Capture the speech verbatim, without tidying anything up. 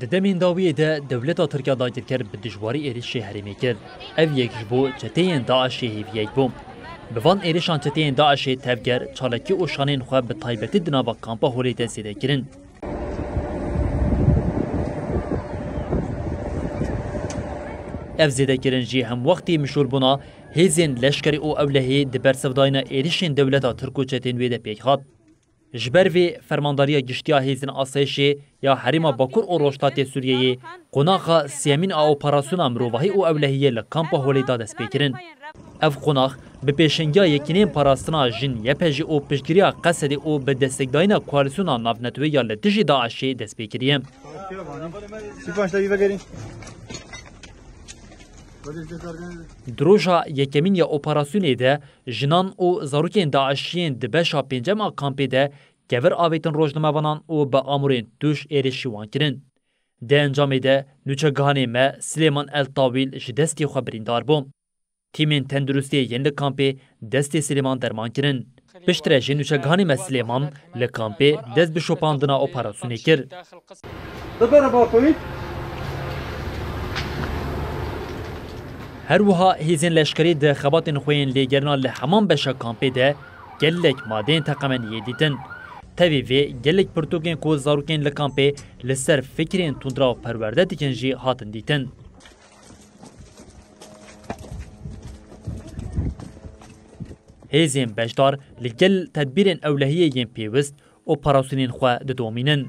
Di demên dawiyê de dewleta Tirk ya dagirker bi dijwarî êrişê herêmê kir. Ev yek ji bo çeteyên DAIŞê hêviyek bû. Bi van êrişan çeteyên DAIŞê tevger, çalakî û şanên xwe bi taybetî di nava kampa Holê de zêde kirin. Ev zêdekirin jî hemwextî mişûlbûna hêzên leşkerî û ewlehiyê di bersivdayîna êrişên dewleta Tirk û çetên wê de pêk hat. Ji ber vê, Fermandariya Giştî ya Hêzên Asayişê ya Herêma Bakur û Rojhilatê Sûriyeyê qonaxa sêyemîn a operasyona mirovahî û ewlehiyê li kampa Holê da destpêkirin. Ev qonax bi pêşengiya Yekîneyên Parastina Jin, Y P J, û piştgiriya Qesedê û bi destekdayîna koalîsyona navneteweyî ya li dijî DAIŞê dest pê kiriye. Di roja yekemîn ya operasyonê de jinan û zarokên DAIŞiyên di beşa pêncem a kampê de kevir avêtin rojnamevanan û bi amûrên tûj êrişî wan kirin. Di encamê de nûçegihanê me Silêman El Tawîl ji destê xwe birîndar bû. Tîmên tenduristiyê yên li kampê destê Silêman derman kirin. Piştre jî nûçegihanê me Silêman li kampê dest bi şopandina operasyonê kir. Her wiha hêzên leşkerî di xebatên xwe yên lêgerina li heman beşa kampê de gelek madeyên teqemeniyê dîtin. Tevî vê gelek pirtûkên ku zarokên li kampê li ser fikrên tundra û perwerde dikin jî hatin dîtin. Hêzên beşdar li gel tedbîrên ewlehiyê yên pêwist operasyonên xwe didomînin.